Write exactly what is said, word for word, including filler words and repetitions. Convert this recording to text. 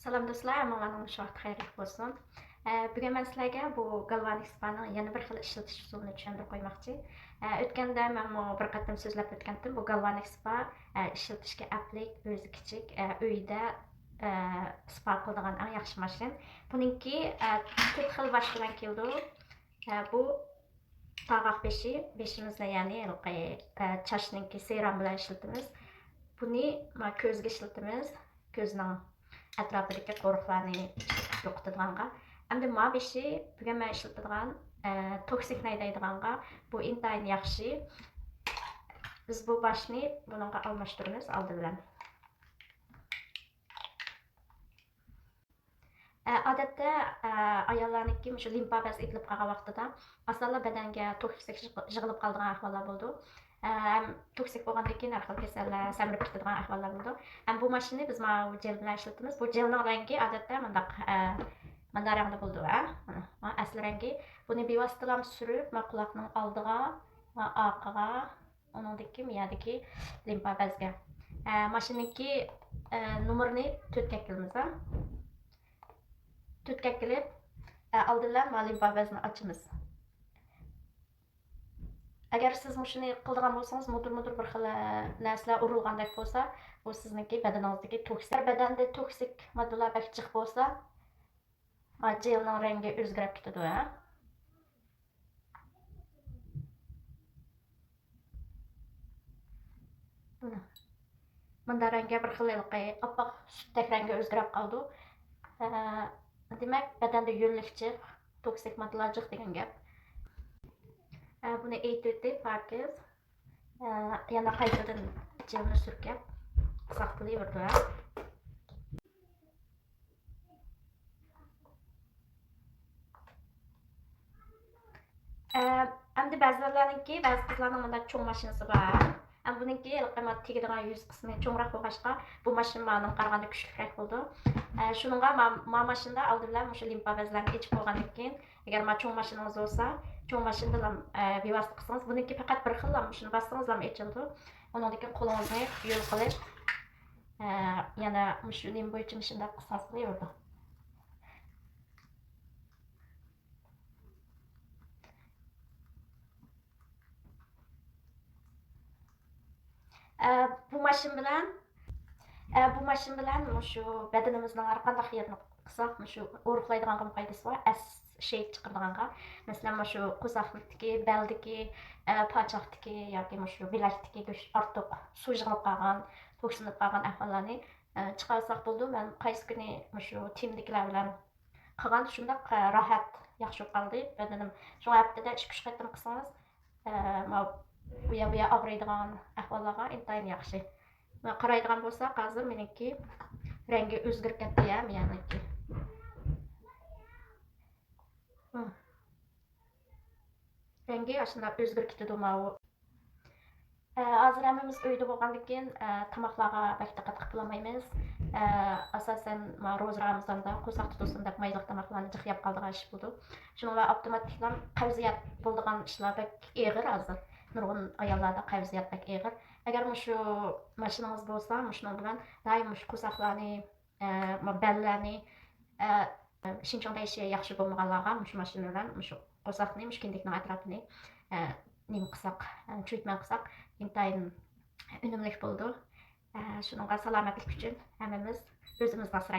سالام دوستلار، ھەممىڭلارنىڭ مۇشۇ ۋاقتى خەيرلىك بولسۇن. ئە، بۈگۈن مەن سىلەرگە بۇ گالۋانىك سپانىڭ يەنە بىر خىل ئىشلىتىش ئۇسۇلىنى چۈشەندۈرۈپ قويماقچى. ئە، ئۆتكەندە مەنمۇ بىر قېتىم سۆزلەپ ئۆتكەنتىم. بۇ گالۋانىك سپا، ئە، ئىشلىتىشكە ئەپلىك، ئۆزى كىچىك، ئە، ئۆيدە، ئە، سپا قىلىدىغان ئەڭ ياخشى ماشىنا. بۇنىڭكى، ئە، تۆت خىل باش بىلەن كېلىدۇ. ئە، بۇ تاغاق بېشى، بېشىمىزنى، يەنى ھېلىقى، ئە، چاچنىڭكى سېرام بىلەن ئىشلىتىمىز. بۇنى ما كۆزگە ئىشلىتىمىز. كۆزنىڭ ئەتراپىدىكى قورۇقلارنى يوقىتىدىغانغا. ئەمدى ما بېشى بۈگۈن مەن ئىشلىتىدىغان، ئە، توكسىكنى ھەيدەيدىغانغا بۇ ئىنتايىن ياخشى. بىز بۇ باشنى بۇنىڭغا ئالماشتۇرىمىز ئالدى بىلەن. ئە، ئادەتتە، ئە، ئاياللارنىڭكى مۇشۇ لىمفا بەزى ئېتىلىپ قالغان ۋاقتىدا ئاسانلا بەدەنگە توكسىك يىغ-، يىغىلىپ قالىدىغان ئەھۋاللار بولىدۇ. ئە، ھەم توكسىك بولغاندىن كېيىن ھەر خىل كېسەللەر سەمرىپ كېتىدىغان ئەھۋاللار بولىدۇ. ھەم بۇ ماشىنىنى بىز ماۋۇ جېل بىلەن ئىشلىتىمىز. بۇ جېلنىڭ رەڭگى ئادەتتە مۇنداق، ئە، مانا رەڭدە بولىدۇ، ھە؟ مانا، مانا ئەسلى رەڭگى. بۇنى بىۋاسىتىلا سۈرۈپ، مانا قۇلاقنىڭ ئالدىغا، مانا ئارقىغا، ئۇنىڭدىكى مىيەدىكى لىمفا بەزگە. ئە، ماشىنىنىڭكى، ئە، نومۇرىنى تۆتكە ئەكىلىمىز، ھە. تۆتكە ئەكىلىپ، ئە، ئالدى بىلەن مانا لىمفا بەزنى ئاچىمىز. ئەگەر سىز مۇشۇنى قىلىدىغان بولسىڭىز، مۇدۇر-مۇدۇر بىر خىل، ئە، نەرسىلەر ئۇرۇلغاندەك بولسا، بۇ سىزنىڭكى بەدىنىڭىزدىكى توكسىك، بەدەندە توكسىك ماددىلار بەك جىق بولسا، ھا، جېلنىڭ رەڭگى ئۆزگىرىپ كېتىدۇ، ھە. مانا. مۇندا رەڭگى بىر خىل ھېلىقى ئاپئاق سۈتتەك رەڭگە ئۆزگىرىپ قالىدۇ. ھە، دېمەك، بەدەندە يۆللۈك جىق، توكسىك ماددىلار جىق دېگەن گەپ. ھە، بۇنى ئېيتىۋېتىپ، پاكىز. ئە، يەنە قايتىدىن جېلنى سۈركەپ ساقلىيۋېرىدۇ، ھە. ئە، ئەمدى بەزىلەرنىڭكى، بەزى قىزلارنىڭ مۇنداق چوڭ ماشىنىسى بار. ئەمما بۇنىڭكى ھېلىقى ما تېگىدىغان يۈز قىسمى چوڭراق بولغاچقا، بۇ ماشىنا مانىڭغا قارىغاندا كۈچلۈكرەك بولىدۇ. ئە، شۇنىڭغا ما، ما ماشىنىدا ئالدى بىلەن مۇشۇ لىمفا بەزلەرنى ئېچىپ بولغاندىن كېيىن، ئەگەر ما چوڭ ماشىنىڭىز بولسا، چوڭ ماشىنىدىلا، ئە، بىۋاسىتە قىلسىڭىز، بۇنىڭكى پەقەت بىر خىللا، مۇشۇنى باسسىڭىزلا ئېچىلىدۇ. ئۇنىڭدىن كېيىن قولىڭىزنى يۆل قىلىپ، ئە، يەنە مۇشۇ نېمە بويىچە مۇشۇنداق قىلسىڭىز بولۇۋېرىدۇ. ئە، بۇ ماشىنا بىلەن، ئە، بۇ ماشىنا بىلەن مۇشۇ بەدىنىمىزنىڭ ھەر قانداق يېرىنى قىلساق، مۇشۇ ئورۇقلايدىغانغىمۇ پايدىسى بار، ئەس شېيىت چىقىرىدىغانغا. مەسىلەن، مۇشۇ قورساقتىكى، بەلدىكى، ئە، پاچاقتىكى ياكى مۇشۇ بىلەكتىكى گۆش ئارتۇق سۇ يىغىلىپ قالغان، توكسىنىپ قالغان ئەھۋاللارنى، ئە، چىقارساق بولىدۇ. مەن قايسى كۈنى مۇشۇ تېمدىكىلەر بىلەن قىلغان شۇنداق، ئە، راھەت، ياخشى بولۇپ قالدى بەدىنىم. شۇڭا ھەپتىدە ئىككى، ئۈچ قېتىم قىلسىڭىز، ئە، ماۋۇ ئۇ يا بۇ يا ئاغرىيدىغان ئەھۋاللارغا ئىنتايىن ياخشى. مانا قارايدىغان بولساق، ھازىر مېنىڭكى رەڭگى ئۆزگىرىپ كەتتى يا، مىيەنىڭكى. ھم. رەڭگى ئاشۇنداق ئۆزگىرىپ كېتىدۇ ماۋۇ. ئە، ھازىر ھەممىمىز ئۆيدە بولغاندىكىن، ئە، تاماقلارغا بەك دىققەت قىلىپ بولالمايمىز. ئە، ئاساسەن، ما، روزا رامىزاندا قورساق تۇتۇلسۇن دەپ مايلىق تاماقلارنى جىق يەپ قالىدىغان ئىش بولىدۇ. شۇنىڭ بىلەن ئاپتوماتىكلا قەۋزىيەت بولىدىغان ئىشلار بەك ئېغىر ھازىر. نۇرغۇن ئاياللاردا قەۋزىيەت بەك ئېغىر. ئەگەر مۇشۇ ماشىنىڭىز بولسا، مۇشۇنىڭ بىلەن دائىم مۇشۇ قورساقلارنى، ئە، ما، بەللەرنى، ئە، شىنچۇڭدا ئىشى ياخشى بولمىغانلارغا مۇشۇ ماشىنا بىلەن مۇشۇ قورساقنى، مۇشۇ كىندىكنىڭ ئەتراپىنى، ئە، نېمە قىلساق، ئە، ترىتمېنت قىلساق، ئىنتايىن ئۈنۈملۈك بولىدۇ. ئە، شۇنىڭغا سالامەتلىك ئۈچۈن ھەممىمىز ئۆزىمىزنى ئاسرايلى.